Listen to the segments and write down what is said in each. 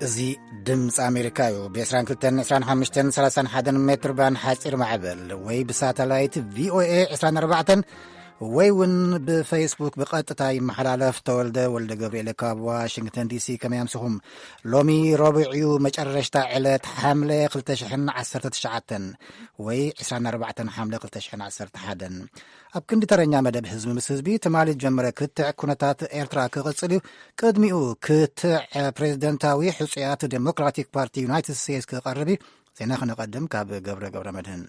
እዚ ድምፂ ኣሜሪካ እዩ። ብ22-25-31 ሜትር ባንድ ሓፂር ማዕበል ወይ ብሳተላይት ቪኦኤ 24 ወይ እውን ብፌስቡክ ብቐጥታ ይመሓላለፍ። ተወልደ ወልደ ገብርኤል ካብ ዋሽንግተን ዲሲ። ከመይ ኣምስኹም? ሎሚ ረቡዕ እዩ፣ መጨረሽታ ዕለት ሓምለ 2019 ወይ 24 ሓምለ 2011። ኣብ ክንዲ ተረኛ መደብ ህዝቢ ምስ ህዝቢ፣ ትማሊ ጀምረ ክትዕ ኩነታት ኤርትራ ክቕጽል እዩ። ቅድሚኡ ክትዕ ፕሬዝደንታዊ ሕጹያት ዴሞክራቲክ ፓርቲ ዩናይትድ ስቴትስ ክቐርብ እዩ። ዜና ክነቐድም ካብ ገብረ ገብረ መድህን።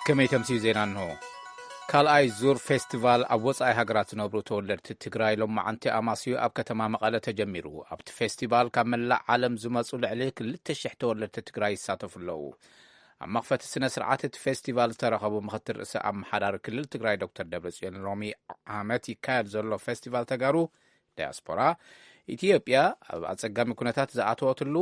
ከመይ ተምስዩ ዜና እንሆ። ካልኣይ ዙር ፌስቲቫል ኣብ ወጻኢ ሃገራት ዝነብሩ ተወለድቲ ትግራይ ሎማዓንቲ ኣማስዩ ኣብ ከተማ መቐለ ተጀሚሩ። ኣብቲ ፌስቲቫል ካብ መላእ ዓለም ዝመጹ ልዕሊ 2,000 ተወለድቲ ትግራይ ይሳተፉ ኣለዉ። ኣብ መኽፈቲ ስነ ስርዓት እቲ ፌስቲቫል ዝተረኸቡ ምኽትል ርእሰ ኣመሓዳሪ ክልል ትግራይ ዶክተር ደብረጽዮን፣ ሎሚ ዓመት ይካየድ ዘሎ ፌስቲቫል ተጋሩ ዳያስፖራ፣ ኢትዮጵያ ኣብ ኣጸጋሚ ኩነታት ዝኣተወትሉ፣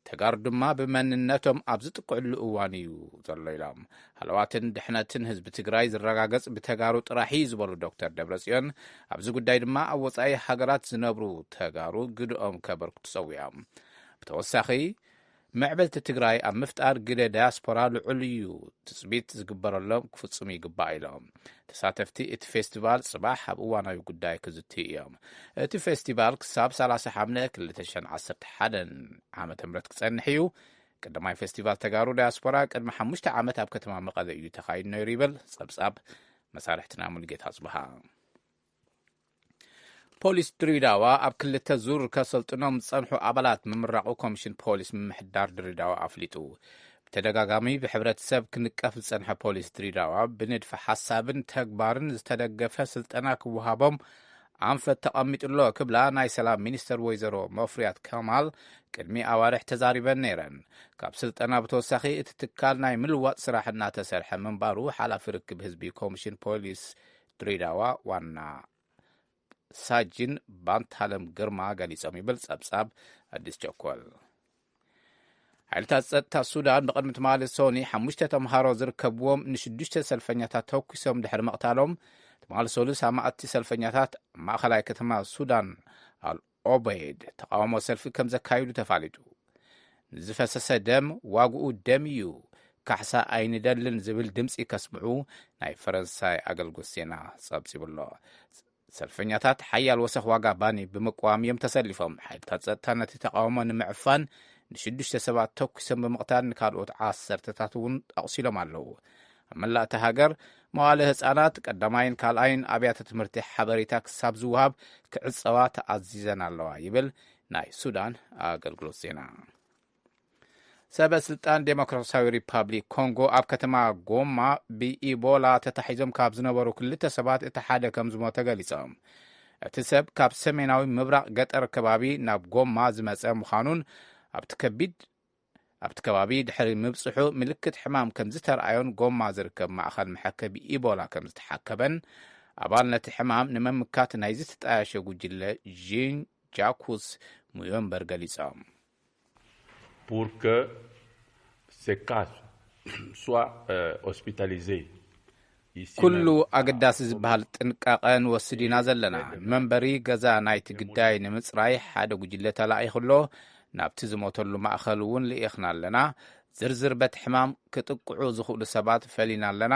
ተጋሩ ድማ ብመንነቶም ኣብ ዝጥቅዕሉ እዋን እዩ ዘሎ ኢሎም። ሃለዋትን ድሕነትን ህዝቢ ትግራይ ዝረጋገጽ ብተጋሩ ጥራሕ እዩ ዝበሉ ዶክተር ደብረጽዮን፣ ኣብዚ ጉዳይ ድማ ኣብ ወጻኢ ሃገራት ዝነብሩ ተጋሩ ግድኦም ከበርክቱ ጸዊዖም። ብተወሳኺ፣ ምዕበልቲ ትግራይ ኣብ ምፍጣር ግደ ዳያስፖራ ልዑል እዩ፣ ትጽቢት ዝግበረሎም ክፍጽሙ ይግባእ ኢሎም። ተሳተፍቲ እቲ ፌስቲቫል ጽባሕ ኣብ እዋናዊ ጉዳይ ክዝትዩ እዮም። እቲ ፌስቲቫል ክሳብ 30 ሓምለ 2011 ዓመተ ምህረት ክጸንሕ እዩ። ቀዳማይ ፌስቲቫል ተጋሩ ዳያስፖራ ቅድሚ ሓሙሽተ ዓመት ኣብ ከተማ መቐለ እዩ ተኻይዱ ነይሩ ይብል ጸብጻብ መሳርሕትና ሙሉጌታ ጽብሃ። ፖሊስ ድሬዳዋ ኣብ ክልተ ዙር ከሰልጥኖም ዝጸንሑ ኣባላት ምምራቑ ኮሚሽን ፖሊስ ምምሕዳር ድሬዳዋ ኣፍሊጡ። ብተደጋጋሚ ብሕብረተሰብ ክንቀፍ ዝጸንሐ ፖሊስ ድሬዳዋ፣ ብንድፈ ሓሳብን ተግባርን ዝተደገፈ ስልጠና ክወሃቦም ኣንፈት ተቐሚጡ ኣሎ ክብላ ናይ ሰላም ሚኒስተር ወይዘሮ መፍሪያት ከማል ቅድሚ ኣዋርሕ ተዛሪበን ነይረን። ካብ ስልጠና ብተወሳኺ እቲ ትካል ናይ ምልዋጥ ስራሕ እናተሰርሐ ምንባሩ ሓላፊ ርክብ ህዝቢ ኮሚሽን ፖሊስ ድሬዳዋ ዋና ሳጅን ባንታለም ግርማ ገሊጾም ይብል ጸብጻብ ኣዲስ ቸኮል። ሓይልታት ጸጥታ ሱዳን ብቕድሚ ትማሊ ሶኒ ሓሙሽተ ተምሃሮ ዝርከብዎም ንሽዱሽተ ሰልፈኛታት ተኩሶም ድሕሪ ምቕታሎም፣ ትማሊ ሰሉስ ኣማእቲ ሰልፈኛታት ማእኸላይ ከተማ ሱዳን ኣል ኦበይድ ተቃውሞ ሰልፊ ከም ዘካይዱ ተፋሊጡ። ንዝፈሰሰ ደም ዋግኡ ደም እዩ፣ ካሕሳ ኣይንደልን ዝብል ድምፂ ከስምዑ ናይ ፈረንሳይ ኣገልግሎት ዜና ጸብጺቡ ኣሎ። ሰልፈኛታት ሓያል ወሰኽ ዋጋ ባኒ ብምቅዋም እዮም ተሰሊፎም። ሓይልታት ጸጥታ ነቲ ተቃውሞ ንምዕፋን ንሽዱሽተ ሰባት ተኩሶም ብምቕታል ንካልኦት ዓሰርተታት እውን ኣቑሲሎም ኣለዉ። ኣብ መላእ እታ ሃገር መዋለ ህጻናት፣ ቀዳማይን ካልኣይን ኣብያተ ትምህርቲ ሓበሬታ ክሳብ ዝወሃብ ክዕጸዋ ተኣዚዘን ኣለዋ ይብል ናይ ሱዳን ኣገልግሎት ዜና። ሰበ ስልጣን ዴሞክራሲያዊ ሪፓብሊክ ኮንጎ ኣብ ከተማ ጎማ ብኢቦላ ተታሒዞም ካብ ዝነበሩ ክልተ ሰባት እቲ ሓደ ከም ዝሞተ ገሊጾም። እቲ ሰብ ካብ ሰሜናዊ ምብራቕ ገጠር ከባቢ ናብ ጎማ ዝመጸ ምዃኑን ኣብቲ ከቢድ ኣብቲ ከባቢ ድሕሪ ምብጽሑ ምልክት ሕማም ከም ዝተርኣዮን ጎማ ዝርከብ ማእኸል መሐከቢ ኢቦላ ከም ዝተሓከበን ኣባል ነቲ ሕማም ንምምካት ናይዚ ዝተጣየሸ ጉጅለ ዢን ጃኩስ ሙዮምበር ገሊጾም። Pour que ces cas soient euh, hospitalisés. Ici ኩሉ même, ኣገዳሲ ዝበሃል ጥንቃቐ ንወስድ ኢና ዘለና። ንመንበሪ ገዛ ናይቲ ግዳይ ንምጽራይ ሓደ ጉጅለ ተላኢኹ ኣሎ። ናብቲ ዝሞተሉ ማእኸል እውን ልኢኽና ኣለና። ዝርዝር በቲ ሕማም ክጥቅዑ ዝኽእሉ ሰባት ፈሊና ኣለና።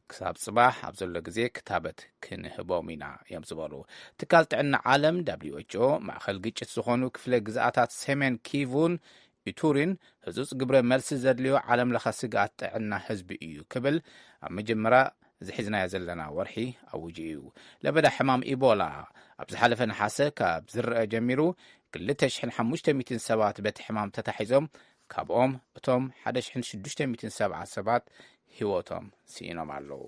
ክሳብ ጽባሕ ኣብ ዘሎ ግዜ ክታበት ክንህቦም ኢና እዮም ዝበሉ። ትካል ጥዕና ዓለም ደብሊው ኤች ኦ ማእኸል ግጭት ዝኾኑ ክፍለ ግዝኣታት ሰሜን ኪቩን ኢቱሪን ህጹጽ ግብረ መልሲ ዘድልዮ ዓለም ለኸ ስግኣት ጥዕና ህዝቢ እዩ ክብል ኣብ መጀመርያ ዝሒዝናዮ ዘለና ወርሒ ኣውጁ እዩ። ለበዳ ሕማም ኢቦላ ኣብ ዝሓለፈ ነሓሰ ካብ ዝረአ ጀሚሩ 2,500 ሰባት በቲ ሕማም ተታሒዞም፣ ካብኦም እቶም 1,670 ሰባት ህይወቶም ስኢኖም ኣለዉ።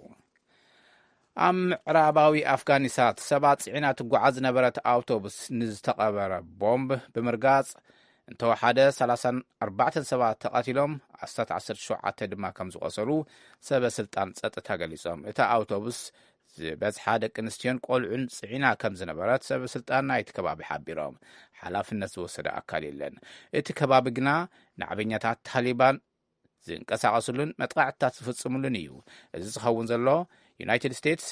ኣብ ምዕራባዊ ኣፍጋኒስታን ሰባት ጽዒና ትጓዓዝ ዝነበረት ኣውቶቡስ ንዝተቐበረ ቦምብ ብምርጋጽ እንተወሓደ 34 ሰባት ተቐቲሎም፣ ኣስታት 17 ድማ ከም ዝቆሰሉ ሰበ ስልጣን ጸጥታ ገሊጾም። እታ ኣውቶቡስ ዝበዝሓ ደቂ ኣንስትዮን ቆልዑን ጽዒና ከም ዝነበረት ሰበ ስልጣን ናይቲ ከባቢ ሓቢሮም። ሓላፍነት ዝወሰደ ኣካል የለን። እቲ ከባቢ ግና ናዕበኛታት ታሊባን ዝንቀሳቐስሉን መጥቃዕትታት ዝፍጽምሉን እዩ። እዚ ዝኸውን ዘሎ ዩናይትድ ስቴትስ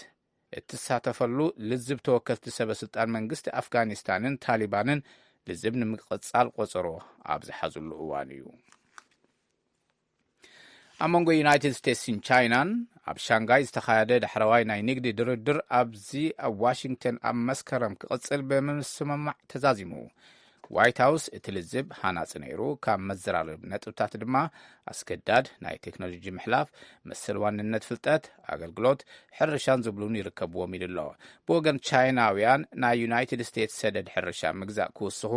እትሳተፈሉ ልዝብ ተወከልቲ ሰበ ስልጣን መንግስቲ ኣፍጋኒስታንን ታሊባንን ልዝብ ንምቅጻል ቆጸሮ ኣብ ዝሓዝሉ እዋን እዩ። ኣብ መንጎ ዩናይትድ ስቴትስን ቻይናን ኣብ ሻንጋይ ዝተኻየደ ዳሕረዋይ ናይ ንግዲ ድርድር ኣብዚ ኣብ ዋሽንግተን ኣብ መስከረም ክቕጽል ብምስምማዕ ተዛዚሙ። ዋይት ሃውስ እቲ ልዝብ ሃናጺ ነይሩ፣ ካብ መዘራረቢ ነጥብታት ድማ ኣስገዳድ ናይ ቴክኖሎጂ ምሕላፍ፣ መሰል ዋንነት ፍልጠት፣ ኣገልግሎት፣ ሕርሻን ዝብሉን ይርከብዎም ኢሉ ኣሎ። ብወገን ቻይናውያን ናይ ዩናይትድ ስቴትስ ሰደድ ሕርሻ ምግዛእ ክውስኹ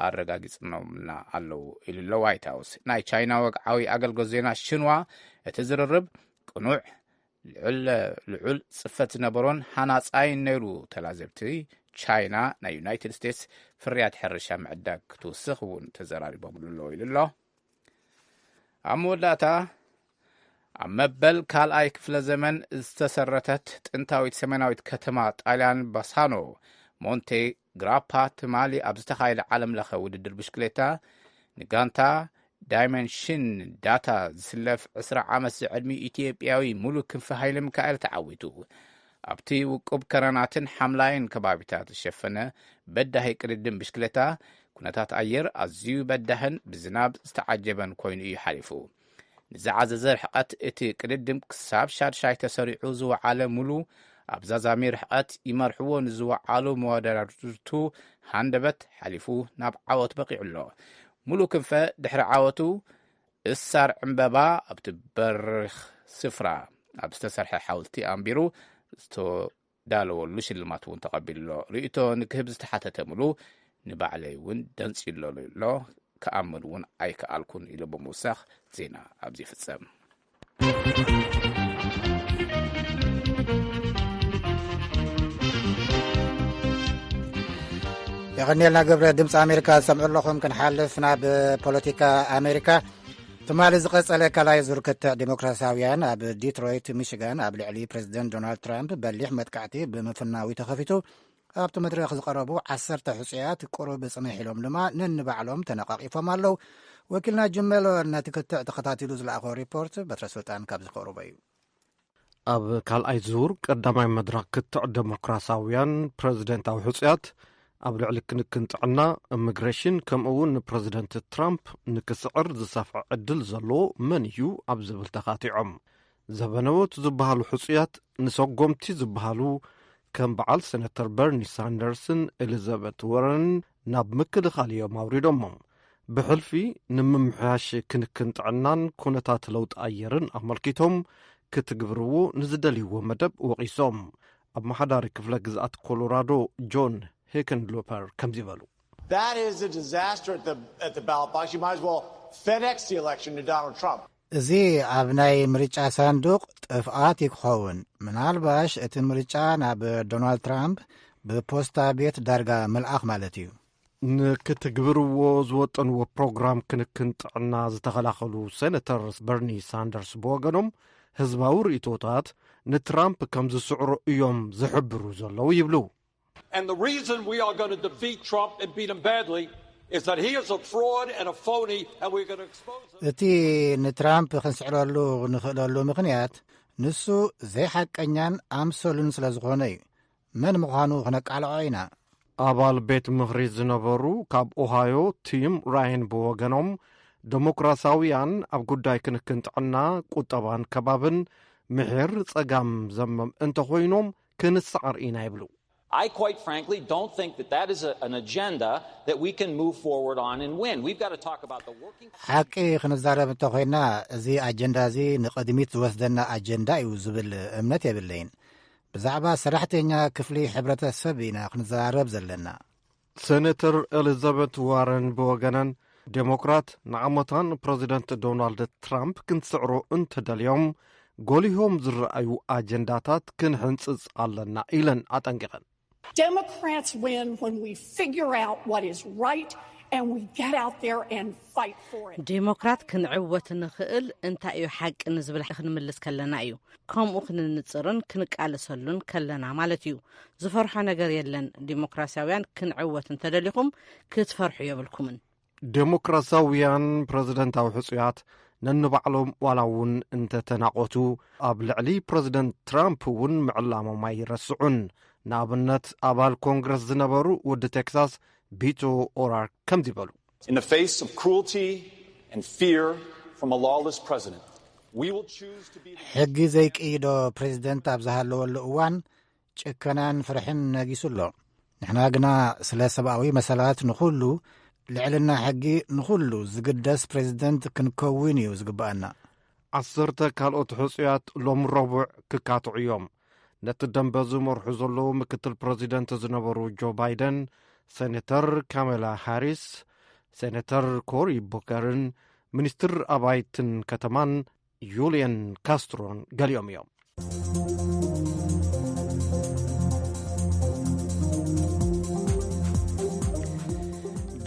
ኣረጋጊጽኖምና ኣለዉ ኢሉ ኣሎ ዋይት ሃውስ። ናይ ቻይና ወግዓዊ ኣገልግሎት ዜና ሽንዋ እቲ ዝርርብ ቅኑዕ ልዑል ጽፈት ዝነበሮን ሃናጻይን ነይሩ። ተላዘብቲ ቻይና ናይ ዩናይትድ ስቴትስ ፍርያት ሕርሻ ምዕዳግ ክትውስኽ እውን ተዘራሪቦምሉ ኣለዉ ኢሉ ኣሎ። ኣብ መወዳእታ ኣብ መበል ካልኣይ ክፍለ ዘመን ዝተሰረተት ጥንታዊት ሰሜናዊት ከተማ ጣልያን ባሳኖ ሞንቴ ግራፓ ትማሊ ኣብ ዝተኻየደ ዓለም ለኸ ውድድር ብሽክሌታ ንጋንታ ዳይመንሽን ዳታ ዝስለፍ ዕስራ ዓመት ዝዕድሚ ኢትዮጵያዊ ሙሉ ክንፈ ሃይለ ሚካኤል ተዓዊቱ። ኣብቲ ውቁብ ከረናትን ሓምላይን ከባቢታት ዝሸፈነ በዳሂ ቅድድም ብሽክሌታ ኩነታት ኣየር ኣዝዩ በዳህን ብዝናብ ዝተዓጀበን ኮይኑ እዩ ሓሊፉ። ንዝዓዘዘ ርሕቀት እቲ ቅድድም ክሳብ ሻድሻይ ተሰሪዑ ዝወዓለ ሙሉ ኣብ ዛዛሚ ርሕቀት ይመርሕዎ ንዝወዓሉ መወዳድርቱ ሃንደበት ሓሊፉ ናብ ዓወት በቂዑ ኣሎ። ሙሉ ክንፈ ድሕሪ ዓወቱ እሳር ዕምበባ ኣብቲ በሪኽ ስፍራ ኣብ ዝተሰርሐ ሓውልቲ ኣንቢሩ ዝተዳለወሉ ሽልማት እውን ተቐቢሉ ኣሎ። ርእይቶ ንክህብ ዝተሓተተ ሙሉ ንባዕለይ እውን ደንጽዩሎ ኣሎ፣ ክኣምን እውን ኣይከኣልኩን ኢሉ ብምውሳኽ ዜና ኣብዚ ይፍጸም። የቐንየልና ገብረ። ድምፂ ኣሜሪካ ዝሰምዑ ኣለኹም። ክንሓልፍ ናብ ፖለቲካ ኣሜሪካ። ትማሊ ዝቐጸለ ካልኣይ ዙር ክትዕ ዲሞክራሲያውያን ኣብ ዲትሮይት ሚሽጋን ኣብ ልዕሊ ፕሬዚደንት ዶናልድ ትራምፕ በሊሕ መጥቃዕቲ ብምፍናዊ ተኸፊቱ። ኣብቲ መድረኽ ዝቐረቡ ዓሰርተ ሕጹያት ቁሩብ ጽንሕ ኢሎም ድማ ነንባዕሎም ተነቓቒፎም ኣለዉ። ወኪልና ጅም መሎን ነቲ ክትዕ ተኸታቲሉ ዝለኣኾ ሪፖርት በትረ ስልጣን ካብ ዝቐረቦ እዩ። ኣብ ካልኣይ ዙር ቀዳማይ መድረኽ ክትዕ ዴሞክራሲያውያን ፕረዚደንታዊ ሕጹያት ኣብ ልዕሊ ክንክን ጥዕና፣ ኢሚግሬሽን፣ ከምኡ እውን ንፕረዚደንት ትራምፕ ንክስዕር ዝሰፍሐ ዕድል ዘለዎ መን እዩ ኣብ ዝብል ተኻቲዖም። ዘበነዎት ዝበሃሉ ሕጹያት ንሰጎምቲ ዝበሃሉ ከም በዓል ሴነተር በርኒ ሳንደርስን ኤሊዛቤት ወረንን ናብ ምክልኻል እዮም ኣውሪዶሞም። ብሕልፊ ንምምሕያሽ ክንክን ጥዕናን ኩነታት ለውጢ ኣየርን ኣመልኪቶም ክትግብርዎ ንዝደልይዎ መደብ ወቒሶም። ኣመሓዳሪ ክፍለ ግዝኣት ኮሎራዶ ጆን ሄክንሉፐር ከምዚ በሉ። That is a disaster at the, at the ballot box. You might as well FedEx the election to Donald Trump. እዚ ኣብ ናይ ምርጫ ሳንዱቕ ጥፍኣት እዩ ክኸውን። ምናልባሽ እቲ ምርጫ ናብ ዶናልድ ትራምፕ ብፖስታ ቤት ዳርጋ ምልኣኽ ማለት እዩ። ንክትግብርዎ ዝወጠንዎ ፕሮግራም ክንክን ጥዕና ዝተኸላኸሉ ሴነተር በርኒ ሳንደርስ ብወገኖም፣ ህዝባዊ ርእይቶታት ንትራምፕ ከም ዝስዕሮ እዮም ዝሕብሩ ዘለዉ ይብሉ። And the reason we are going to defeat Trump and beat him badly is that he is a fraud and a phony, and we're going to expose him. እቲ ንትራምፕ ክንስዕረሉ ንኽእለሉ ምኽንያት፣ ንሱ ዘይሓቀኛን ኣምሰሉን ስለ ዝኾነ እዩ። መን ምዃኑ ክነቃልዖ ኢና። ኣባል ቤት ምኽሪ ዝነበሩ ካብ ኦሃዮ ቲም ራይን ብወገኖም፣ ዴሞክራሲያውያን ኣብ ጉዳይ ክንክን ጥዕና፣ ቁጠባን ከባብን ምሒር ጸጋም ዘመም እንተኾይኖም ክንሰዓር ኢና ይብሉ። I quite frankly don't think that that is a, an agenda that we can move forward on and win. We've got to talk about the working ሓቂ ክንዛረብ እንተኾይና፣ እዚ ኣጀንዳ እዚ ንቕድሚት ዝወስደና ኣጀንዳ እዩ ዝብል እምነት የብለይን። ብዛዕባ ሰራሕተኛ ክፍሊ ሕብረተሰብ ኢና ክንዘራረብ ዘለና። ሴነተር ኤሊዛቤት ዋረን ብወገነን፣ ዴሞክራት ንዓመታን ፕረዚደንት ዶናልድ ትራምፕ ክንስዕሮ እንተደልዮም፣ ጎሊሆም ዝረኣዩ ኣጀንዳታት ክንሕንጽጽ ኣለና ኢለን ኣጠንቂቐን። Democrats win when we figure out what is right and we get out there and fight for it. ዴሞክራት ክንዕወት ንኽእል እንታይ እዩ ሓቂ ንዝብል ክንምልስ ከለና እዩ። ከምኡ ክንንጽርን ክንቃለሰሉን ከለና ማለት እዩ። ዝፈርሖ ነገር የለን። ዴሞክራሲያውያን ክንዕወት እንተደሊኹም ክትፈርሑ የብልኩምን። ዴሞክራሲያውያን ፕረዚደንታዊ ሕጹያት ነንባዕሎም ዋላ እውን እንተተናቖቱ፣ ኣብ ልዕሊ ፕረዚደንት ትራምፕ እውን ምዕላሞም ኣይረስዑን። ንኣብነት፣ ኣባል ኮንግረስ ዝነበሩ ወዲ ቴክሳስ ቢቶ ኦራርክ ከምዚ በሉ። In the face of cruelty and fear from a lawless president, we will choose to be ሕጊ ዘይቅይዶ ፕሬዚደንት ኣብ ዝሃለወሉ እዋን፣ ጭከናን ፍርሕን ነጊሱ ኣሎ። ንሕና ግና ስለ ሰብኣዊ መሰላት ንኹሉ፣ ልዕልና ሕጊ ንኹሉ ዝግደስ ፕሬዚደንት ክንከውን እዩ ዝግብኣና። ዓሰርተ ካልኦት ሕጹያት ሎም ረቡዕ ክካትዑ እዮም። ነቲ ደንበ ዝመርሑ ዘለዉ ምክትል ፕረዚደንት ዝነበሩ ጆ ባይደን፣ ሴኔተር ካሜላ ሃሪስ፣ ሴኔተር ኮሪ ቡከርን፣ ሚኒስትር ኣባይትን ከተማን ዩልየን ካስትሮን ገሊኦም እዮም።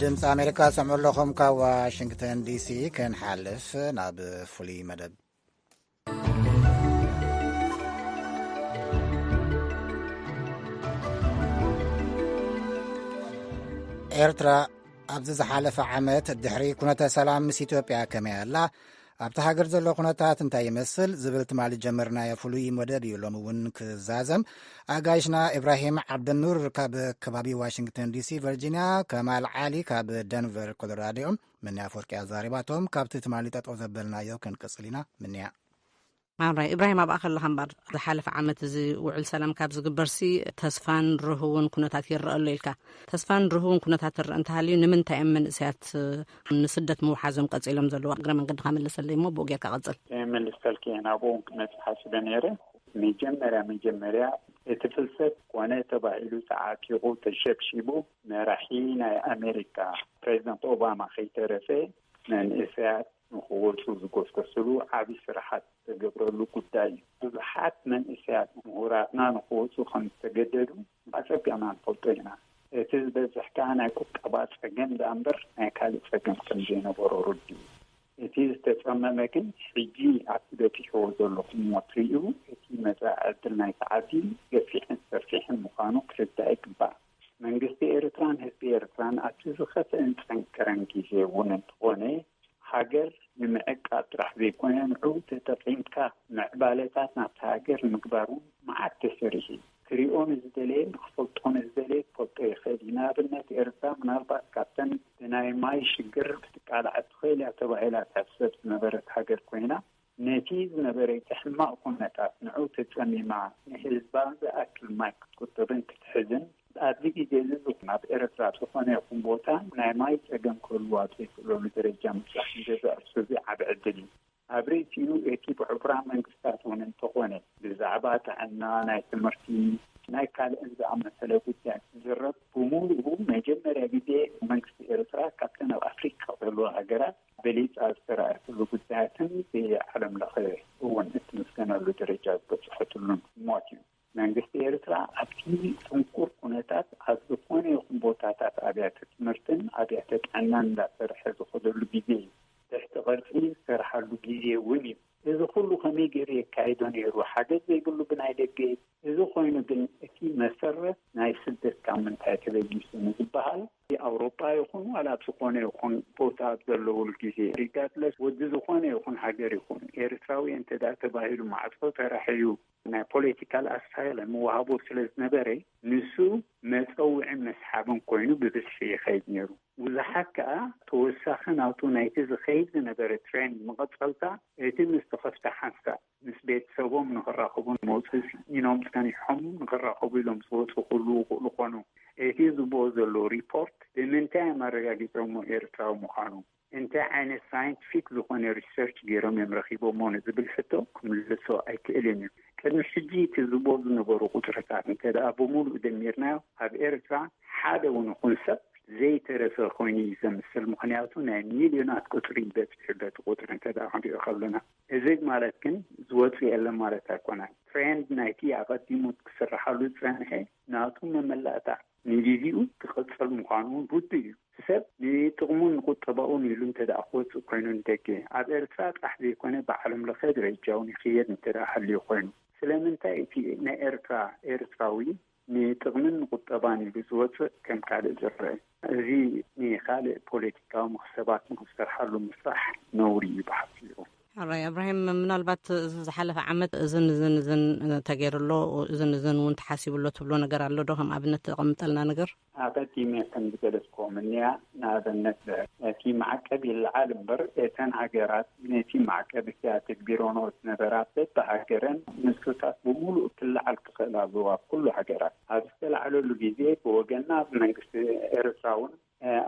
ድምፂ ኣሜሪካ ሰምዑ ኣለኹም። ካብ ዋሽንግተን ዲሲ ክንሓልፍ ናብ ፍሉይ መደብ። ኤርትራ ኣብዚ ዝሓለፈ ዓመት ድሕሪ ኩነተ ሰላም ምስ ኢትዮጵያ ከመይ ኣላ? ኣብቲ ሃገር ዘሎ ኩነታት እንታይ ይመስል? ዝብል ትማሊ ጀመርናዮ ፍሉይ መደብ እዩ ሎም እውን ክዛዘም። ኣጋይሽና ኢብራሂም ዓብደኑር ካብ ከባቢ ዋሽንግተን ዲሲ፣ ቨርጂንያ፣ ከማል ዓሊ ካብ ደንቨር ኮሎራዶ እዮም። ምንያ ኣፈወርቂ ኣዛሪባቶም ካብቲ ትማሊ ጠጠው ዘበልናዮ ክንቅጽል ኢና። ምንያ። ማምራይ ኢብራሂም፣ ኣብኣ ከለኻ እምበር ዝሓለፈ ዓመት እዚ ውዕል ሰላም ካብ ዝግበርሲ ተስፋን ርህውን ኩነታት ይረአ ኣሎ ኢልካ። ተስፋን ርህውን ኩነታት ትረአ እንተሃልዩ፣ ንምንታይ እዮም መንእሰያት ንስደት ምውሓዞም ቀጺሎም ዘለዉ? እግረ መንገድኻ መልሰለይ እሞ ብኡ ጌርካ ቀጽል። መልሰልኪ እየ፣ ናብኡ እውን ክመጽእ ሓሲበ ነይረ። መጀመርያ መጀመርያ እቲ ፍልሰት ኮነ ተባሂሉ ተዓጢቑ ተሸብሺቡ፣ መራሒ ናይ ኣሜሪካ ፕሬዚደንት ኦባማ ከይተረፈ መንእሰያት ንኽወፁ ዝጎስጎስሉ ዓብዪ ስራሓት ዝተገብረሉ ጉዳይ እዩ። ብዙሓት መንእሰያት ምሁራትና ንኽወፁ ከም ዝተገደዱ ኣፀቢቕና ንፈልጦ ኢና። እቲ ዝበዝሕ ከኣ ናይ ቁጠባ ፀገም ደኣ እምበር ናይ ካልእ ፀገም ከም ዘይነበሮ ርዱእ እዩ። እቲ ዝተፀመመ ግን ሕጂ ኣብቲ በፂሕዎ ዘለኹምዎ ትርእዩ፣ እቲ መፃኢ ዕድል ናይቲ ዓዲ ገፊሕን ሰፊሕን ምዃኑ ክርዳእ ይግባእ። መንግስቲ ኤርትራን ህዝቢ ኤርትራን ኣብቲ ዝኸፍአን ዝጸንከረን ግዜ እውን እንተኾነ፣ ሃገር ንምዕቃብ ጥራሕ ዘይኮነ፣ ንዕኡ ተጠቒምካ ምዕባለታት ናብታ ሃገር ንምግባር እውን መዓት ተሰሪሑ እዩ። ክሪኦ ንዝደለየ፣ ንኽፈልጦ ንዝደለየ ክፈልጦ ይኽእል እዩ። ንኣብነት፣ ኤርትራ ምናልባት ካብተን ብናይ ማይ ሽግር ክትቃላዕ ትኽእል እያ ተባሂላ ትሕሰብ ዝነበረት ሃገር ኮይና፣ ነቲ ዝነበረ እቲ ሕማቕ ኩነታት ንዕኡ ተጸሚማ፣ ንህዝባ ዝኣክል ማይ ክትቁጥብን ክትሕዝን፣ ኣብዚ ግዜ እዚ ዝኾነ ኣብ ኤርትራ ዝኾነ ይኹን ቦታ ናይ ማይ ጸገም ክህልዋ ዘይክእለሉ ደረጃ ምብጻሕ ንገዛእ ርእሱ እዚ ዓቢ ዕድል እዩ። ኣብ ርእሲኡ እቲ ብሕቡራት መንግስታት እውን እንተኾነ ብዛዕባ ጥዕና፣ ናይ ትምህርቲ፣ ናይ ካልእን ዝኣመሰለ ጉዳይ ዝዝረብ ብምሉኡ መጀመርያ ግዜ መንግስቲ ኤርትራ ካብተን ኣብ ኣፍሪቃ ዘለዋ ሃገራት በሊጻ ዝተራእየትሉ ጉዳያትን ብዓለም ለኸ እውን እትምስገነሉ ደረጃ ዝበጽሐትሉን እሞት እዩ። መንግስቲ ኤርትራ ኣብቲ ጽንኩር ኩነታት ኣብ ዝኾነ ይኹን ቦታታት ኣብያተ ትምህርትን ኣብያተ ጥዕናን እንዳሰርሐ ዝኸደሉ ግዜ እዩ። ትሕቲ ቅርጺ ዝሰርሓሉ ግዜ እውን እዩ። እዚ ኩሉ ከመይ ገይሩ የካይዶ ነይሩ? ሓገዝ ዘይብሉ ብናይ ደገ። እዚ ኮይኑ ግን እቲ መሰረት ናይ ስደት ካብ ምንታይ ተበጊሱ ንዝበሃል፣ ኣውሮጳ ይኹን ዋላ ኣብ ዝኾነ ይኹን ቦታ ኣብ ዘለውሉ ግዜ፣ ሪጋርድለስ ወዲ ዝኾነ ይኹን ሃገር ይኹን ኤርትራዊ እንተ ደኣ ተባሂሉ ማዕጾ ተራሕዩ ናይ ፖለቲካል ኣሳይለም ምውሃቡ ስለ ዝነበረ፣ ንሱ መጸውዒን መስሓብን ኮይኑ ብብዝሒ ይኸይድ ነይሩ። ብዙሓት ከኣ ተወሳኺ ናቱ ናይቲ ዝኸይድ ዝነበረ ትሬንድ መቐጸልታ፣ እቲ ምስ ተኸፍተ ሓንሳእ ምስ ቤተሰቦም ንኽራኸቡ መውፅእ ስኢኖም ጸኒሖም ንኽራኸቡ ኢሎም ዝወፁ ክህልዉ ይኽእሉ ኮኑ። እቲ ዝብኦ ዘሎ ሪፖርት ብምንታይ እዮም ኣረጋጊጾሞ ኤርትራዊ ምዃኑ? እንታይ ዓይነት ሳይንቲፊክ ዝኾነ ሪሰርች ገይሮም እዮም ረኺቦሞ ንዝብል ሕቶ ክምልሶ ኣይክእልን እዩ። ቅድሚ ሕጂ እቲ ዝብኦ ዝነበሩ ቁጽርታት እንተ ደኣ ብምሉእ ደሚርናዮ፣ ኣብ ኤርትራ ሓደ እውን ይኹን ሰብ ዘይተረፈ ኮይኑ እዩ ዘምስል። ምኽንያቱ ናይ ሚልዮናት ቁጽሪ በጺሑ፣ በቲ ቁጽሪ እንተ ደኣ ክንሪኦ ከለና። እዚ ማለት ግን ዝወጽእ የለን ማለት ኣይኮነን። ትሬንድ ናይቲ ኣቐዲሙ ክስርሓሉ ዝጸንሐ ናቱ መመላእታ ንግዜኡ ክቕጽል ምዃኑ እውን ርዱእ እዩ። ሰብ ንጥቕሙን ንቁጠባኡን ኢሉ እንተ ደኣ ክወጽእ ኮይኑ ንደገ፣ ኣብ ኤርትራ ጥራሕ ዘይኮነ ብዓለም ለኸ ደረጃ እውን ይኽየድ እንተ ደኣ ሃልዩ ኮይኑ፣ ስለምንታይ እቲ ናይ ኤርትራ ኤርትራዊ ንጥቕምን ንቁጠባን ኢሉ ዝወጽእ ከም ካልእ ዝረአ? እዚ ንኻልእ ፖለቲካዊ መኽሰባት ንኽሰርሓሉ ምፍራሕ ነውሪ እዩ ብሓጺሩ። ኣራይ እብራሂም፣ ምናልባት እዚ ዝሓለፈ ዓመት እዝን እዝን እዝን ተገይሩ ኣሎ፣ እዝን እዝን እውን ተሓሲቡ ኣሎ ትብሎ ነገር ኣሎ ዶ? ከም ኣብነት ተቐምጠልና ነገር። ኣቐዲመ ከም ዝገለጽክዎም እኒኣ፣ ንኣብነት እቲ ማዕቀብ ይለዓል እምበር፣ እተን ሃገራት ነቲ ማዕቀብ እቲኣ ተግቢሮኖ ዝነበራ በብሃገረን ንሱታት ብምሉእ ክለዓል ክኽእል ኣለዎ። ኣብ ኩሉ ሃገራት ኣብ ዝተላዕለሉ ግዜ ብወገንና፣ ኣብ መንግስቲ ኤርትራ እውን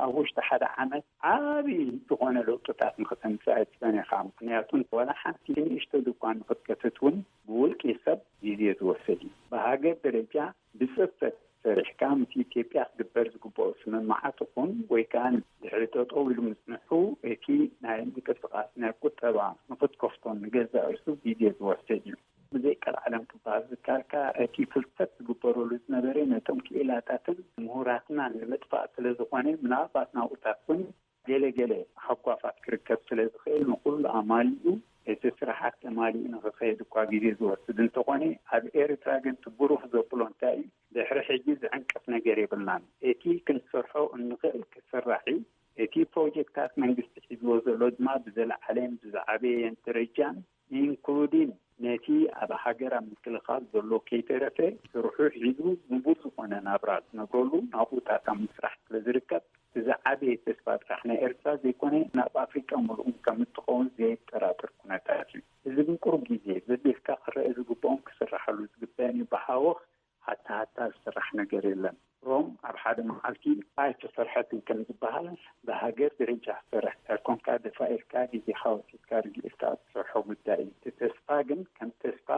ኣብ ውሽጢ ሓደ ዓመት ዓብዪ ዝኾነ ለውጥታት ንክተምፅእ ኣይትፀኒኻ። ምክንያቱ ዋላ ሓንቲ ንእሽቶ ድኳን ንክትከፍት እውን ብውልቂ ሰብ ግዜ ዝወስድ እዩ። ብሃገር ደረጃ ብፅፈት ሰሪሕካ ምስ ኢትዮጵያ ክግበር ዝግብኦ ስምምዓት ይኹን ወይ ከዓ ድሕሪ ጠጠው ኢሉ ምፅንሑ እቲ ናይ ምንቅስቃስ ናይ ቁጠባ ንክትከፍቶን ንገዛእ ርእሱ ግዜ ዝወስድ እዩ። ብዘይ ቀልዓለም ክበሃል ዝካልካ እቲ ፍልሰት ዝግበረሉ ዝነበረ ነቶም ክኢላታትን ምሁራትናን ንምጥፋእ ስለ ዝኾነ ምናልባት ናብኡታት እውን ገለ ገለ ሃጓፋት ክርከብ ስለ ዝኽእል ንኩሉ ኣማሊኡ እቲ ስራሓት ተማሊኡ ንክኸይድ እኳ ግዜ ዝወስድ እንተኾነ ኣብ ኤርትራ ግን እቲ ብሩህ ዘብሎ እንታይ እዩ? ድሕሪ ሕጂ ዝዕንቅፍ ነገር የብልናን። እቲ ክንሰርሖ እንኽእል ክስራሕ እዩ። እቲ ፕሮጀክታት መንግስቲ ሒዝዎ ዘሎ ድማ ብዝለዓለን ብዝዓበየን ደረጃን ኢንክሉዲን ነቲ ኣብ ሃገር ኣብ ምክልኻል ዘሎ ከይተረፈ ስርሑ ሒዙ ንቡር ዝኾነ ናብራ ዝነብረሉ ናብኡታት ኣብ ምስራሕ ስለ ዝርከብ እዚ ዓበየ ተስፋ ጥራሕ ናይ ኤርትራ ዘይኮነ ናብ ኣፍሪቃ ምሉእ ከም እትኸውን ዘየጠራጥር ኩነታት እዩ። እዚ ግን ቁሩብ ግዜ ዘቢልካ ክረአ ዝግብኦም ክስራሓሉ ዝግበአን እዩ። ብሃወኽ ሃታ ሃታ ዝስራሕ ነገር የለን። ሮም ኣብ ሓደ መዓልቲ ኣይተሰርሐትን ከም ዝበሃል ብሃገር ደረጃ ክሰርሕ እንተኮንካ ደፋኢልካ ግዜኻ ወሲድካ ርግኢልካ ትሰርሖ ጉዳይ እዩ። እቲ ተስፋ ግን ከም ተስፋ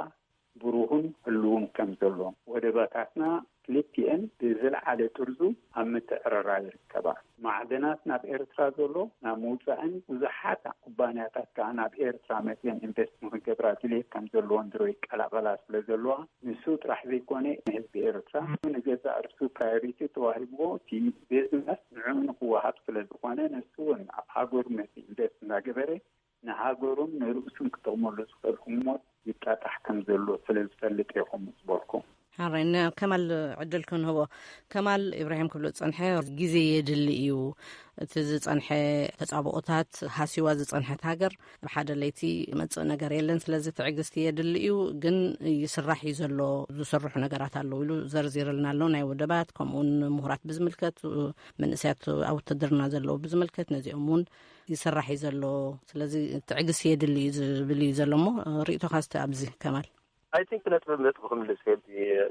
ብሩህን ህልውን ከም ዘሎ ወደባታትና ክልቲኤን ብዝለዓለ ጥርዙ ኣብ ምትዕርራይ ይርከባ። ማዕድናት ናብ ኤርትራ ዘሎ ናብ ምውፃእን ብዙሓት ኩባንያታት ከዓ ናብ ኤርትራ መፅየን ኢንቨስት ንክገብራ ድሌት ከም ዘለዎን ድሮ ይቀላቀላ ስለ ዘለዋ ንሱ ጥራሕ ዘይኮነ ንህዝቢ ኤርትራ ንገዛእ ርእሱ ፕራዮሪቲ ተዋሂብዎ እቲ ቢዝነስ ንዕኡ ንክወሃብ ስለ ዝኾነ ንሱ እውን ኣብ ሃገሩ መፂኡ ኢንቨስት እንዳገበረ ንሃገሩን ንርእሱን ክጠቕመሉ ዝኽእል ህሞት ይጣጣሕ ከም ዘሎ ስለ ዝፈልጥ እየ ከምኡ ዝበልኩም። ሓራይ ንከማል ዕድል ክንህቦ። ከማል፣ ኢብራሂም ክብሎ ዝጸንሐ ግዜ የድሊ እዩ። እቲ ዝጸንሐ ተጻብኦታት ሃሲዋ ዝጸንሐት ሃገር ኣብ ሓደ ለይቲ መጽእ ነገር የለን። ስለዚ ትዕግስቲ የድሊ እዩ፣ ግን ይስራሕ እዩ ዘሎ፣ ዝስርሑ ነገራት ኣለዉ ኢሉ ዘርዚርልና ኣሎ። ናይ ወደባት ከምኡውን ምሁራት ብዝምልከት፣ መንእሰያት ኣብ ውትድርና ዘለዉ ብዝምልከት ነዚኦም እውን ይስራሕ እዩ ዘሎ። ስለዚ ትዕግስቲ የድሊ እዩ ዝብል እዩ ዘሎ እሞ ርእይቶኻ እስቲ ኣብዚ ከማል። I think ነጥቢ ነጥቢ ክምልስ ሄድ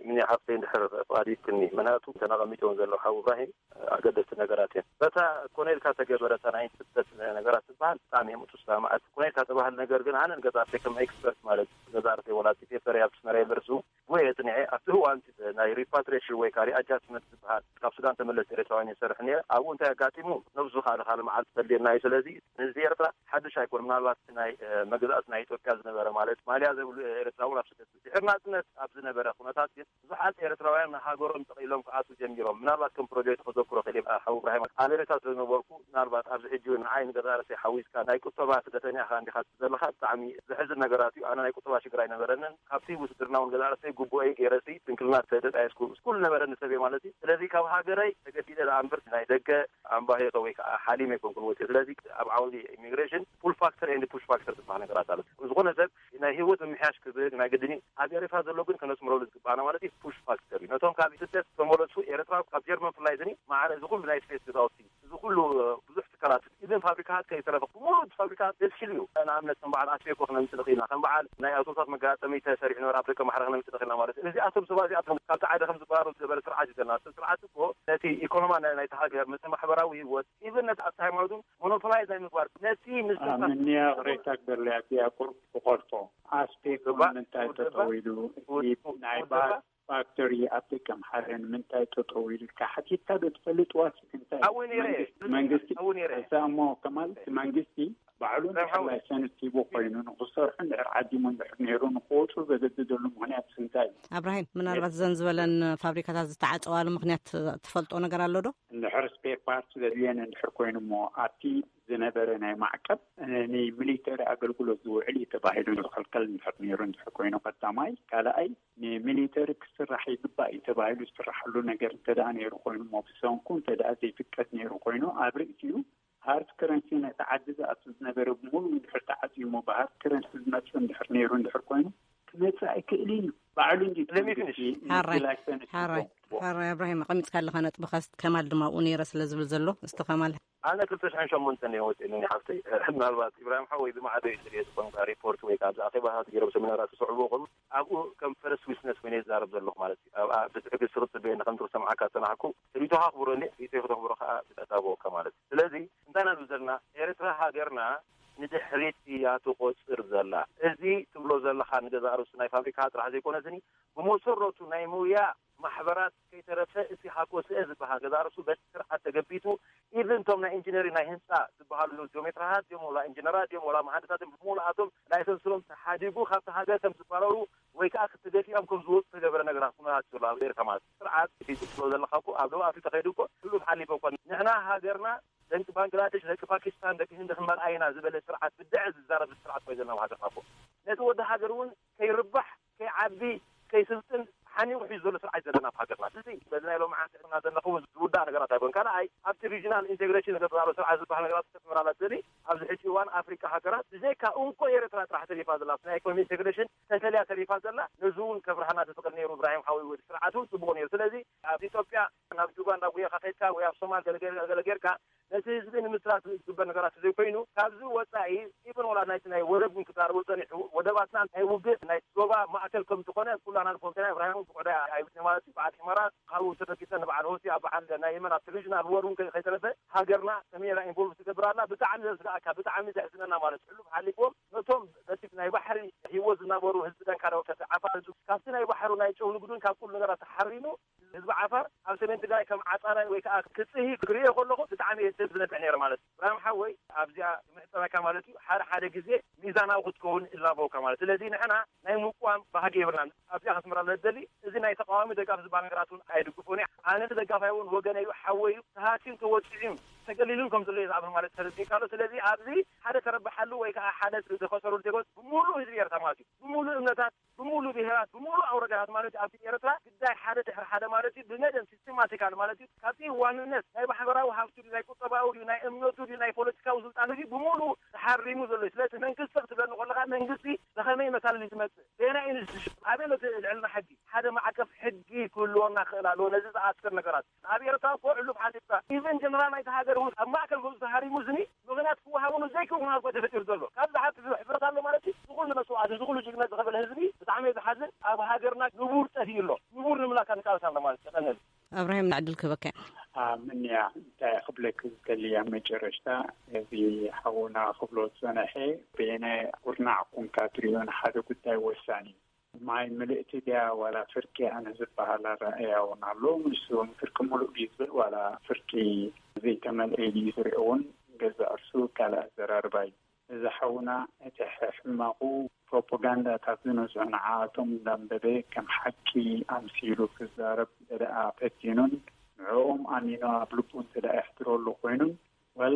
ሚኒ ሓፍተይ እንድሕር ፍቓድ ይብክኒ ምክንያቱ እተን ኣቐሚጥዎም ዘለዉ ሓው እብራሂም ኣገደስቲ ነገራት እዮም። በታ ኮነ ኢልካ ተገበረ እታ ናይ ስደት ነገራት ትበሃል ብጣዕሚ እዮም እቱ ሰማዕት ኮነ ኢልካ ተባህል ነገር ግን ኣነ ንገዛርተይ ከም ኤክስፐርት ማለት ገዛርተይ ወላ እቲ ፔፐር ኣብ ስመራ ዩኒቨርሲቲ ጉየ ጽኒዐ ኣብቲ እዋን ናይ repatriation ወይ ከዓ readjustment ዝበሃል ካብ ሱዳን ተመለስቲ ኤርትራውያን ይሰርሕ ነይረ። ኣብኡ እንታይ ኣጋጢሙ ነብሱ ከዓ ልካለ መዓልቲ ተድልየና እዩ። ስለዚ ንህዝቢ ኤርትራ ሓድሽ ኣይኮን። ምናልባት እቲ ናይ መግዛእቲ ናይ ኢትዮጵያ ዝነበረ ማለት ማልያ ዘይብሉ ኤርትራ እውን ኣብ ስደት ድሕሪ ናጽነት ኣብ ዝነበረ ኩነታት ግን ብዙሓት ኤርትራውያን ንሃገሮም ጠቕሊሎም ክኣትዉ ጀሚሮም። ምናልባት ከም ፕሮጀክት ከዘክሮ ክእል ሓው እብራሂም ኣሜሪካ ስለ ዝነበርኩ ምናልባት ኣብዚ ሕጂ እውን ንዓይ ንገዛ ርእሰይ ሓዊስካ ናይ ቁጠባ ስደተኛ ኢኻ እንዲኻ ዘለኻ ብጣዕሚ ዘሕዝን ነገራት እዩ። ኣነ ናይ ቁጠባ ሽግር ኣይነበረንን። ካብቲ ውትድርና እውን ገዛ ርእሰይ ግቡአይ ገይረሲ ስንክልና ተጣየስኩ ኩሉ ነበረኒ ሰብ እየ ማለት እዩ። ስለዚ ካብ ሃገረይ ተገዲደ ደኣ እምበር ናይ ደገ ኣምባሄጦ ወይ ከዓ ሓሊም ኣይኮንኩን ወፂኦ። ስለዚ ኣብ ዓውዲ ኢሚግሬሽን pull factor and push factor ዝበሃል ነገራት ኣሎ። ዝኾነ ሰብ ናይ ህይወት ምምሕያሽ ክብል ናይ ግድን እዩ። ኣብ ኤርትራ ዘሎ ግን ከነስምረሉ ዝግባኣና ማለት እዩ push factor እዩ። ነቶም ካብ ስደት ዝተመለሱ ኤርትራ ካብ ጀርመን ፍላይ ዝኒ ማዕረ እዚ ኩሉ ናይ ስፔስ ገዛውቲ እዚ ኩሉ ብዙሕ ትካላት ኢቨን ፋብሪካታት ከይተረፈ ብሙሉእ ፋብሪካታት ዘስኪሉ እዩ። ንኣብነት ከም በዓል ኣስቤኮ ክነምፅእ ንኽእል ኢና። ከም በዓል ናይ ኣውቶቡሳት መጋጠሚ ተሰሪሑ ነበረ ኣብ ደቀ ማሕረ ክነምፅእ ንኽእል ኢና ማለት እዩ። እዚኣቶም ሰባት እዚኣቶም ካብቲ ዓደ ከም ዝበሃሩ ዝገበረ ስርዓት እዩ ዘለና። እቲ ስርዓት እኮ ነቲ ኢኮኖማ ናይ- ናይቲ ሃገር ነቲ ማሕበራዊ ህይወት ኢቨን ነቲ ኣብቲ ሃይማኖት እውን ሞኖፖላይዝ ናይ ምግባር ነቲ ምስ ምንያ ቅሬታ ክደለያ እዚኣ ቁርብ ክቆርጦ ኣስቤኮ ንምንታይ ተጠዊሉ እቲ ናይ ባስ ፋክተሪ ኣብ ደቀ ምሓረ ንምንታይ ጠጠው ኢሉ ኢልካ ሓቲትካ ዶ ትፈልጥ ዋስ እንታይ ኣብኡ ነይረ መንግስቲ ኣብኡ ነይረ እዛ እሞ ከማል እቲ መንግስቲ ባዕሉ ናይ ሓው ላይሰንስ ሂቡ ኮይኑ ንክሰርሑ እንድሕር ዓዲሙ እንድሕር ነይሩ ንክወፁ ዘገደደሉ ምክንያት እንታይ እዩ? ኣብራሂም፣ ምናልባት እዘን ዝበለን ፋብሪካታት ዝተዓፀዋሉ ምክንያት ትፈልጦ ነገር ኣሎ ዶ? እንድሕር ስፔር ፓርት ዘድልየን እንድሕር ኮይኑ እሞ ኣብቲ ዝነበረ ናይ ማዕቀብ ንሚሊተሪ ኣገልግሎት ዝውዕል እዩ ተባሂሉ ዝኽልከል እንድሕር ነይሩ እንድሕር ኮይኑ ቀዳማይ፣ ካልኣይ ንሚሊተሪ ክስራሕ ይግባእ እዩ ተባሂሉ ዝስራሓሉ ነገር እንተ ደኣ ነይሩ ኮይኑ እሞ ብሰንኩ እንተ ደኣ ዘይፍቀድ ነይሩ ኮይኑ ኣብ ርእሲኡ ሃርድ ከረንሲ ነቲ ዓዲ ዝኣቱ ዝነበረ ብሙሉ እንድሕር ተዓፅዩ እሞ ብሃርድ ከረንሲ ዝመፅእ እንድሕር ነይሩ እንድሕር ኮይኑ ክመፅእ ኣይክእልን እዩ። ባዕሉ እንዲ Let me finish. መንግስቲ ሓራይ ላይሰንስ ሓራይ ሂቦም። ሓራይ እብራሂም ኣቐሚጥካለ ከነጥብኻስ ከማል ድማ ኣብኡ ነይረ ስለ ዝብል ዘሎ እስቲ ከማል ኣነ ክልተ ሽሕን ሸሞንተን እየ ወፂእኒ ሓፍተይ። ምናልባት ኢብራሂም ሓወይ ብማዕዶ እዩ ስለ ዝኾንካ ሪፖርት ወይ ከዓ ኣብዚ ኣኼባታት ገይሮም ሰሚናራት ዝስዕቡ ኹም ኣብኡ ከም ፈረስ ዊትነስ ኮይነ ይዛረብ ዘለኹ ማለት እዩ። ኣብኣ ብትዕግስቲ ክፅበየኒ ከም ዝሰምዓካ ዝፀናሕኩ ሪቶኻ ኣኽብረኒ፣ ሪቶይ ክተኽብሮ ከዓ ተጣበወካ ማለት እዩ። ስለዚ እንታይ ኢና ንብል ዘለና? ኤርትራ ሃገርና ንድሕሪት እያ ትቆፅር ዘላ። እዚ ትብሎ ዘለኻ ንገዛ ርእሱ ናይ ፋብሪካ ጥራሕ ዘይኮነስኒ ብመሰረቱ ናይ ምውያ ማሕበራት ከይተረፈ እቲ ሃኮስኤ ዝበሃል ገዛ ርእሱ በቲ ስርዓት ተገቢቱ ኢቭን እቶም ናይ ኢንጂነሪንግ ናይ ህንፃ ዝበሃሉ ጂኦሜትራሃት ድዮም ወላ ኢንጂነራት ድዮም ወላ መሃንድሳት እዮም ብሙሉኣቶም ላይሰንስሎም ተሓዲጉ ካብቲ ሃገር ከም ዝባረሩ ወይ ከዓ ተገፊዖም ከም ዝወፁ ተገበረ ነገራት ኩነታት ዘሎ ኣብ ኤርትራ ማለት እዩ። ስርዓት እቲ ትብሎ ዘለካ እኮ ኣብ ደቡብ ኣፍሪካ ከይዱ እኮ ሕሉፍ ሓሊፈ እኮ ንሕና ሃገርና ደንቂ ባንግላደሽ ደቂ ፓኪስታን ደቂ ህንዲ ክንመርኣ ኢና ዝበለ ስርዓት ብድዐ ዝዛረብ ስርዓት እኮ እዩ ዘለና ኣብ ሃገርና እኮ ነቲ ወዲ ሃገር እውን ከይርባሕ ከይዓቢ ከይስልጥን ሓኒቑ ሒዙ ዘሎ ስርዓት ዘለና ኣብ ሃገርና እዚ በዚ ናይ ሎሚ ዓንተ እና ዘለኹም ዝውዳእ ነገራት ኣይኮን ካልኣይ ኣብቲ ሪጅናል ኢንቴግሬሽን ገዛሎ ስርዓት ዝበሃል ነገራት ከተስምራላት ዘሊ ኣብዚ ሕጂ እዋን ኣፍሪካ ሃገራት ብዘይካ እንኮ ኤርትራ ጥራሕ ተሪፋ ዘላ ናይ ኢኮኖሚ ኢንቴግሬሽን ተፈልያ ተሪፋ ዘላ ነዚ እውን ከብርሃና ዝፍቅድ ነይሩ እብራሂም ሓወይ ወዲ ስርዓት እውን ፅቡቅ ነይሩ ስለዚ ኣብ ኢትዮጵያ ናብ ጁባ ናብ ጉየካ ከድካ ወይ ኣብ ሶማል ገለገለ ጌርካ ነቲ ህዝቢ ንምስራት ዝግበር ነገራት ዘይኮይኑ ካብዚ ወፃኢ ኢቨን ወላ ናይቲ ናይ ወደብ እውን ክዛረቦ ፀኒሑ ወደባትና ናይ ውግእ ናይ ዞባ ማእከል ከም ዝኾነ ኩላና ንፈልጦ ኢና እብራሂም ብቁዕዳ ኣይብትን ማለት እዩ በዓል ሒመራ ካብኡ ተበጊሰ ንበዓል ሆሲ ኣብ በዓል ናይ የመን ኣብቲ ሪጅናል ወር እውን ከይተረፈ ሃገርና ከመይ ኢንቮልቭ ትገብር ኣላ ብጣዕሚ ዘስጋእካ ብጣዕሚ ዘሕዝነና ማለት ሕሉፍ ሓሊፍዎም ነቶም በቲ ናይ ባሕሪ ሂወት ዝነበሩ ህዝቢ ደንካራ ወከተ ዓፋር ካብቲ ናይ ባሕሩ ናይ ጨው ንግዱን ካብ ኩሉ ነገራት ተሓሪሙ ህዝቢ ዓፋር ኣብ ሰሜን ትግራይ ከም ዓፃናይ ወይ ከዓ ክፅሂ ክሪኦ ከለኹ ብጣዕሚ እየ ሰብ ዝነብዕ ነይረ ማለት እዩ። ብርሃም ሓወይ ኣብዚኣ ምሕፀበካ ማለት እዩ ሓደ ሓደ ግዜ ሚዛናዊ ክትከውን እላበወካ ማለት ስለዚ ንሕና ናይ ምቋም ባህጊ የብልናን ኣብዚኣ ከስምራ ለደሊ እዚ ናይ ተቃዋሚ ደጋፍ ዝበሃል ነገራት እውን ኣይድግፎን እየ ኣነ ተደጋፋይ እውን ወገነ እዩ ሓወይ እዩ ተሃስዩ ተወፂዑ እዩ ተገሊሉን ከም ዘሎ እየ ዝኣምን ማለት ተረዲእካ ኣሎ ስለዚ ኣብዚ ሓደ ተረብሓሉ ወይ ከዓ ሓደ ዝኸሰሩ ዜጎት ብሙሉእ ህዝቢ ኤርትራ ማለት እዩ ብሙሉእ እምነታት ብሙሉ ብሄራት ብሙሉ ኣውረዳታት ማለት እዩ ኣብቲ ኤርትራ ግዳይ ሓደ ድሕሪ ሓደ ማለት እዩ ብመደብ ሲስተማቲካል ማለት እዩ ካብቲ ዋንነት ናይ ማሕበራዊ ሃብቱ ድዩ ናይ ቁጠባዊ ድዩ ናይ እምነቱ ድዩ ናይ ፖለቲካዊ ስልጣኑ ድዩ ብሙሉ ተሓሪሙ ዘሎ እዩ ስለዚ መንግስቲ ክትብለኒ ከለካ መንግስቲ ብከመይ መታለሊ ዝመፅእ ዜና ኢንስቲቱሽን ኣበይ ነቲ ልዕልና ሕጊ ሓደ ማዕቀፍ ሕጊ ክህልወና ክእል ኣለዎ ነዚ ዝኣስር ነገራት ኣብ ኤርትራ እኮ ዕሉፍ ሓሊፍካ ኢቨን ጀነራል ናይቲ ሃገር እውን ኣብ ማእከል ገዙ ተሃሪሙ ዝኒ ምኽንያት ክወሃበሉ ዘይክእል ኩነታት እኮ ተፈጢሩ ዘሎ ካብ ዝሓት ሕፍረት ኣሎ ማለት እዩ ዝኩሉ መስዋዕቲ ዝኩሉ ጅግነት ዝኸፈለ ህዝቢ ብጣዕሚ ዝሓዝን ኣብ ሃገርና ንቡር ጠፊኡ ኣሎ ንቡር ንምላካ ንቃለስ ኣለና ማለት ቀጠነል እብራሂም ዕድል ክህበካ ምንያ እንታይ ክብለክ ዝደሊ ኣብ መጨረሽታ እዚ ሓውና ክብሎ ዝፀነሐ በየናይ ኩርናዕ ኮንካ ትሪኦ ንሓደ ጉዳይ ወሳኒ እዩ ማይ ምልእቲ ድያ ዋላ ፍርቂ ኣነ ዝበሃል ኣረኣእያ እውን ኣሎ። ንሱ እውን ፍርቂ ሙሉእ ድዩ ዝብል ዋላ ፍርቂ ዘይተመልአ ድዩ ዝሪኦ እውን ገዛእ ርእሱ ካልእ ኣዘራርባ እዩ። እዚ ሓውና እቲ ሕማቑ ፕሮፖጋንዳታት ዝነዝዑ ንዓኣቶም እንዳንበበ ከም ሓቂ ኣምሲሉ ክዛረብ እንተደኣ ፈቲኑን ንዕኦም ኣሚኑ ኣብ ልቡ እንተደኣ የሕድረሉ ኮይኑን ወል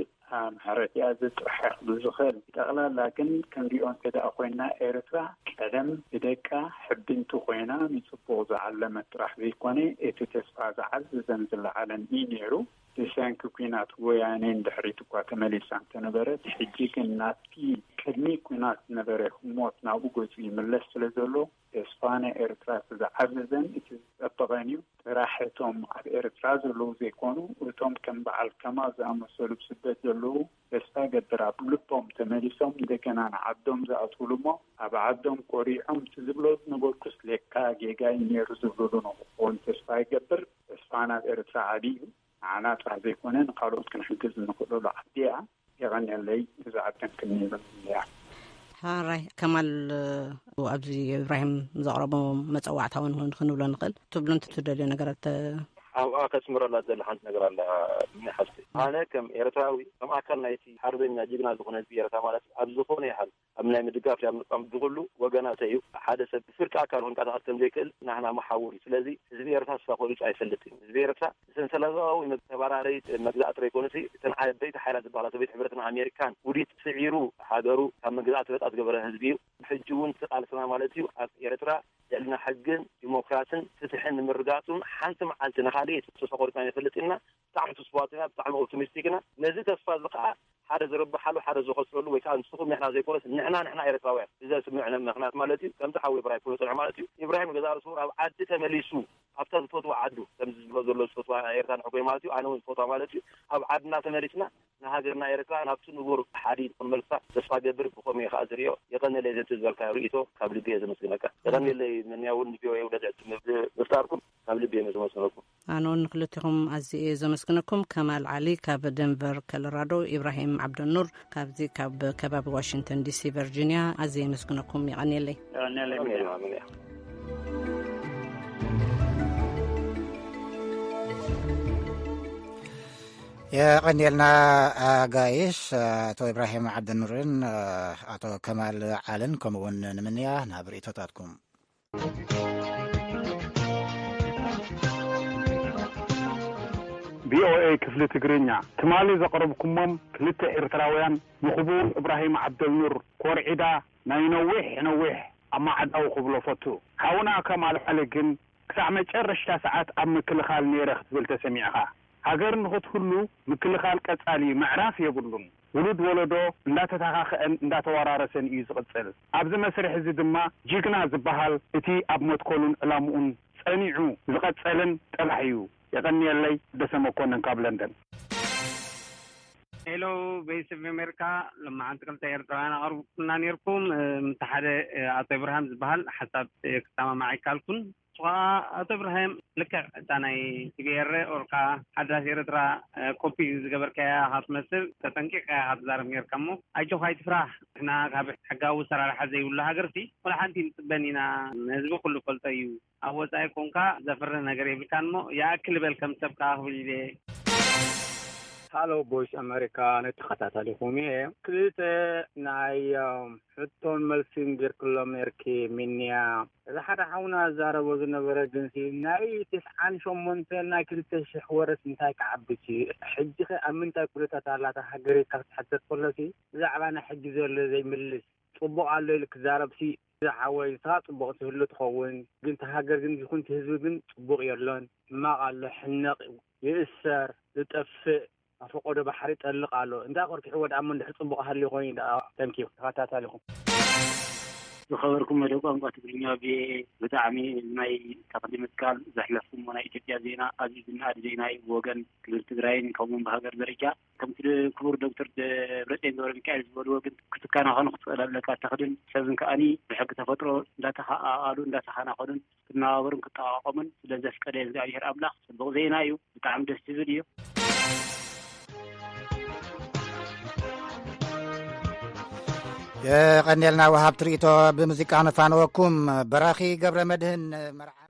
ምሕረት እያ እዚ ጥራሕ ክብል ዝኽእል። ጠቕላላ ግን ክንሪኦ እንተ ደኣ ኮይንና ኤርትራ ቀደም ብደቃ ሕብንቲ ኮይና ንጽቡቕ ዝዓለመት ጥራሕ ዘይኮነ እቲ ተስፋ ዝዓዘዘን ዝለዓለን እዩ ነይሩ። ብሰንኪ ኲናት ወያነ ንድሕሪት እኳ ተመሊሳ እንተነበረት፣ ሕጂ ግን ናብቲ ቅድሚ ኲናት ዝነበረ ህሞት ናብኡ ገጹ ይምለስ ስለ ዘሎ፣ ተስፋ ናይ ኤርትራ እቲ ዝዓዘዘን እቲ ዝጸበቐን እዩ። ጥራሕ እቶም ኣብ ኤርትራ ዘለዉ ዘይኮኑ፣ እቶም ከም በዓል ከማል ዝኣመሰሉ ብስደት ዘለዉ፣ ተስፋ እገብር ኣብ ልቦም ተመሊሶም እንደገና ንዓዶም ዝኣትዉሉ እሞ፣ ኣብ ዓዶም ኮሪዖም እቲ ዝብሎ ዝነበርኩስ ሌካ ጌጋ እዩ ነይሩ ዝብሉሉ ንኽኸውን ተስፋ ይገብር። ተስፋ ናብ ኤርትራ ዓቢ እዩ። ንዓና ጥራሕ ዘይኮነ ንኻልኦት ክንሕግዝ እንኽእለሉ ዓዲ እያ። የቐንየለይ። እዚ ዓደን ክንብል እያ። ሓራይ ከማል ኣብዚ እብራሂም ዘቕረቦ መፀዋዕታ እውን ክንብሎ ንኽእል ትብሉ እንትትደልዮ ነገራት ኣብኣ ከስምረላ ዝደሊ ሓንቲ ነገር ኣላ። ምን ሓፍቲ ኣነ ከም ኤርትራዊ ከም ኣካል ናይቲ ሓርበኛ ጅግና ዝኾነ ህዝቢ ኤርትራ ማለት ኣብ ዝኾነ ይሓል ኣብ ናይ ምድጋፍ ዳም ንቃም ብኩሉ ወገናተ እዩ። ሓደ ሰብ ብፍርቂ ኣካል ክንቀሳቀስ ከም ዘይክእል ናህና መሓውር እዩ። ስለዚ ህዝቢ ኤርትራ ተስፋ ቆሪጹ ኣይፈልጥን። ህዝቢ ኤርትራ ሰንሰለታዊ መተባራሪ መግዛእቲ ዘይኮነሲ እተን ዓበይቲ ሓይላት ዝበሃላ ሰበይቲ ሕብረትን ኣሜሪካን ውዲት ስዒሩ ሃገሩ ካብ መግዛእቲ ነጻ ዝገበረ ህዝቢ እዩ። ሕጂ እውን እቲ ቃልስና ማለት እዩ ኣብ ኤርትራ ልዕልና ሕግን ዲሞክራስን ፍትሕን ንምርጋጹን ሓንቲ መዓልቲ ንኻልእ ተስፋ ቆሪጽና ንፈልጥ ኢና። ብጣዕሚ ትስፋዋት ኢና፣ ብጣዕሚ ኦፕቲሚስቲክ ኢና። ነዚ ተስፋ እዚ ከዓ ሓደ ዝርብሓሉ ሓደ ዝኸስረሉ ወይ ከዓ ንስኹም ንሕና ዘይኮነስ ንሕና ንሕና ኤርትራውያን ብዘስምዕ ምኽንያት ማለት እዩ። ከምዚ ሓወይ ብራይ ክብሎ ዝጸንሐ ማለት እዩ። ኢብራሂም ገዛ ርእሱ ኣብ ዓዲ ተመሊሱ ኣብታ ዝፈትዋ ዓዱ ከምዚ ዝብሎ ዘሎ ዝፈትዋ ኤርትራ ንሕጎይ ማለት እዩ። ኣነ እውን ዝፈትዋ ማለት እዩ። ኣብ ዓድና ተመሊስና ንሃገርና ኤርትራ ናብቲ ንቡር ሓዲድ ክንመልሳ ተስፋ ገብር። ብኸምኡ እየ ከዓ ዝሪኦ። የቐነለይ ዘቲ ዝበልካ ርእይቶ ካብ ልቢ እየ ዘመስግነካ። የቐነለይ መንያ እውን ንቪኦኤ ውደት ዕድል ምፍጣርኩም ካብ ልቢ እየ ዘመስግነኩም። ኣነ እውን ንክልቲኹም ኣዝየ እየ ዘመስግነኩም። ከማል ዓሊ ካብ ደንቨር ኮሎራዶ፣ ኢብራሂም ዓብደኑር ካብዚ ካብ ከባቢ ዋሽንግተን ዲሲ ቨርጂኒያ ኣዝየ የመስግነኩም። የቐንየለይ። የቐንየልና ኣጋይሽ ኣቶ ኢብራሂም ዓብደኑርን ኣቶ ከማል ዓልን ከምኡውን ንምንያ ናብ ርእቶታትኩም። ቪኦኤ ክፍሊ ትግርኛ ትማሊ ዘቕረብኩሞም ክልተ ኤርትራውያን ንኽቡር እብራሂም ዓብደልኑር ኮርዒዳ ናይ ነዊሕ ነዊሕ ኣማዕዳው ክብሎ ፈቱ። ሓውና ከማል ዓሊ ግን ክሳዕ መጨረሽታ ሰዓት ኣብ ምክልኻል ነይረ ክትብል ተሰሚዕኻ። ሃገር ንኽትህሉ ምክልኻል ቀጻሊ ምዕራፍ የብሉን። ውሉድ ወለዶ እንዳተተኻኸአን እንዳተወራረሰን እዩ ዝቕጽል። ኣብዚ መስርሕ እዚ ድማ ጅግና ዝበሃል እቲ ኣብ መትከሉን ዕላምኡን ጸኒዑ ዝቐጸለን ጥራሕ እዩ። የቐንየለይ። ደሰ መኮነን ካብ ለንደን። ሄሎ ቮይስ ኦፍ ኣሜሪካ፣ ሎማዓንቲ ክልተ ኤርትራውያን ኣቕርብኩምና ነይርኩም። እቲ ሓደ ኣቶ ኢብራሂም ዝበሃል ሓሳብ ክሰማማዕ ኣይከኣልኩን። ንሱ ከዓ ኣቶ ኢብራሂም ልክዕ እታ ናይ ቲቪኤረ ኦርካ ሓዳስ ኤርትራ ኮፒ ዝገበርካያ ኢኻ ትመስል። ተጠንቂቕካ ኢኻ ትዛረብ ነይርካ እሞ ኣጆኻ ኣይትፍራህ። ንሕና ካብ ሕጋዊ ኣሰራርሓ ዘይብሉ ሃገርሲ ወላ ሓንቲ ንፅበን ኢና። ህዝቢ ኩሉ ፈልጦ እዩ። ኣብ ወፃኢ ኮንካ ዘፍርህ ነገር የብልካን እሞ ይኣክል በል ከም ሰብ ከዓ ክብል ኢለ። ሃሎ ቮይስ ኣሜሪካ ንተኸታታሊኹም እየ። ክልተ ናይ ሕቶን መልስን ጌርክሎም ነርኪ ሚንያ። እዚ ሓደ ሓውና ዝዛረቦ ዝነበረ ግንሲ ናይ ትስዓን ሸሞንተን ናይ ክልተ ሽሕ ወረስ እንታይ ክዓብሲ። ሕጂ ኸ ኣብ ምንታይ ኩነታት ኣላ እታ ሃገር ኢልካ ክትሕተት ከሎሲ ብዛዕባ ናይ ሕጂ ዘሎ ዘይምልስ። ጽቡቕ ኣሎ ኢሉ ክዛረብሲ ዝሓወይ ንስኻ ጽቡቕ ትህሉ ትኸውን፣ ግን እታ ሃገር ግን ይኹን እቲ ህዝቢ ግን ጽቡቕ የሎን። ሕማቕ ኣሎ፣ ሕነቕ፣ ይእሰር፣ ዝጠፍእ፣ ኣብ ፈቆዶ ባሕሪ ይጠልቕ ኣሎ። እንታይ ኣኾርኪሕዎ ደኣ እሞ እንድሕር ጽቡቕ ሃልዩ ኮይኑ ደኣ። Thank you። ተኸታታሊኹም። ዝኸበርኩም መደብ ቋንቋ ትግርኛ ቪኦኤ፣ ብጣዕሚ ናይ ተኽሊ ምትካል ዘሕለፍኩሞ ናይ ኢትዮጵያ ዜና ኣዝዩ ዝነኣድ ዜና እዩ። ብወገን ክልል ትግራይን ከምኡውን ብሃገር ደረጃ ከምቲ ክቡር ዶክተር ደብረፅዮን ገብረሚካኤል ዝበልዎ ግን ክትከናኸኑ ክትኽእል ኣለካ። ተኽልን ሰብን ከኣኒ ብሕጊ ተፈጥሮ እንዳተኸኣኣሉ እንዳተኸናኸኑን ክነባበሩን ክጠቓቐሙን ስለ ዘፍቀደ እግዚኣብሔር ኣምላኽ ጽቡቕ ዜና እዩ። ብጣዕሚ ደስ ዝብል እዩ። የቐንየልና ወሃብቲ ርእይቶ። ብሙዚቃ ነፋንወኩም። በራኺ ገብረ መድህን መርዓ